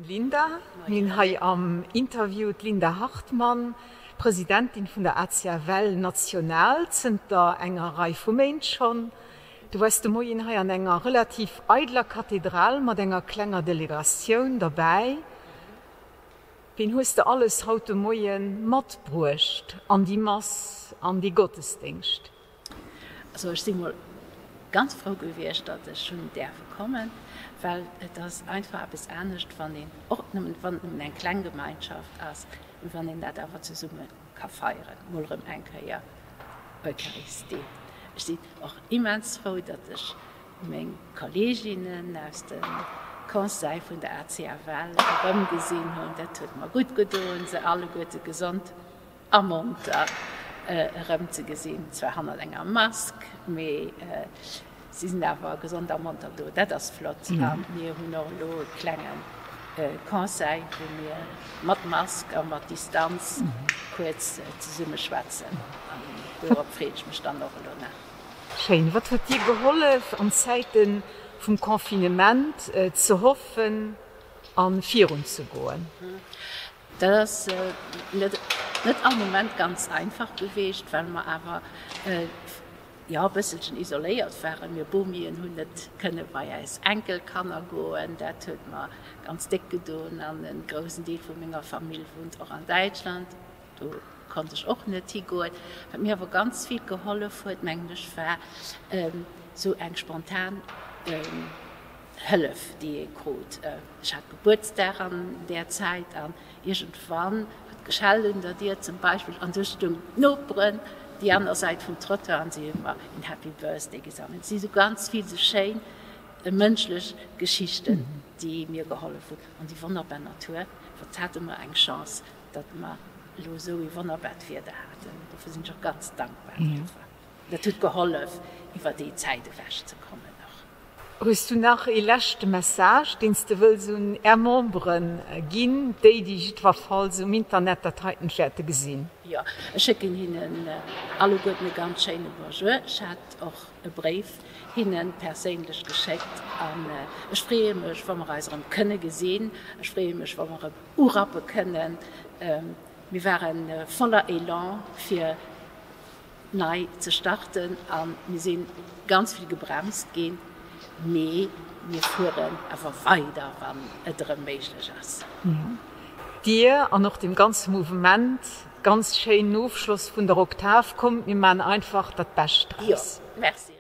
Linda. Mir hunn hei am Interview d'Linda Hartmann, Presidentin vun der ACFL National zënter enger Rei vu Méint schonn. Du waars de Moien hei an enger relativ eideler Kathedral mat enger klenger Delegatioun derbäi. Ween hues de alles haut de Moie matbruecht an déi Mass, an dee Gottesdéngscht? Also ech si mol ganz frou gewiescht, datt ech hunn däerfe kommen, well et ass einfach eppes anescht, wann een, och nëmmen, wann et nëmmen eng kleng Gemeinschaft ass, mee wann een dat awer zesumme ka feieren, mol erëm eng Kéier Eucharistie. Ech sinn och immens frou, datt ech meng Kolleeginnen aus dem Conseil vun der ACFL erëmgesinn hunn. Dat huet mer gutt gedoen, se alleguerte gesond a monter erëmzegesinn. Zwar hannert enger Mask, mee si sinn awer gesond a monter do. Dat ass flott. A mir hunn och elo e klenge Conseil, wou mir mat Mask a mat Distanz kuerz zesumme schwätzen. An dorop freeën ech mech dann och elo nach. Schéin. Wat huet dir gehollef an Zäiten vum Confinement ze hoffen an virun ze goen? Dat ass net all Moment ganz einfach geweecht, well mer awer jo e bësselchen isoléiert waren. Mir Bomien hunn net kënne bei eis Enkelkanner goen, dat huet mer ganz déck gedoen an e groussen Deel vu menger Famill wunnt och an Däitschland. Do konnt ech och net higoen. Wat mir awer ganz vill gehollef huet, mengen ech, war esou eng spontan Hëllef, déi ee krut. Ech hat Gebuertsdag an där Zäit an iergendwann huet geschellt un der Dier zum Beispill an du stoung d'Noperen déi aner Säit vum Trottoir an si hu mer een Happy Birthday gesongen. Et si sou ganz vill sou schéin mënschlech Geschichten, déi mir gehollef hunn. An déi wonnerbar Natur, wat hate mer eng Chance, datt mer elo esou ee wonnerbart Wieder haten. Dofir sinn ech och ganz dankbar driwwer. Dat huet gehollef, iwwer déi Zäit ewech ze kommen och. Hues du nach ee leschte Message, deen s de wëlls un Är Membere ginn, déi, déi jiddwerfalls um Internet dat heiten wäerte gesinn? Jo, ech schécken hinnen alleguerten e ganz schéine Bonjour. Ech hat och e Bréif hinne perséinlech geschéckt an ech freeë mech, wa mer eis erëm kënne gesinn. Ech freeë mech, wa mer erëm urappe kënnen. Mir ware voller Elan fir nei ze starten a mir si ganz vill gebremst ginn, mee mir fueren awer weider wann et erëm méiglech ass. Dir an och dem ganze Mouvement ganz schéinen Ofschloss vun der Oktav. Kommt mir maan einfach dat Bescht draus. Jo, merci.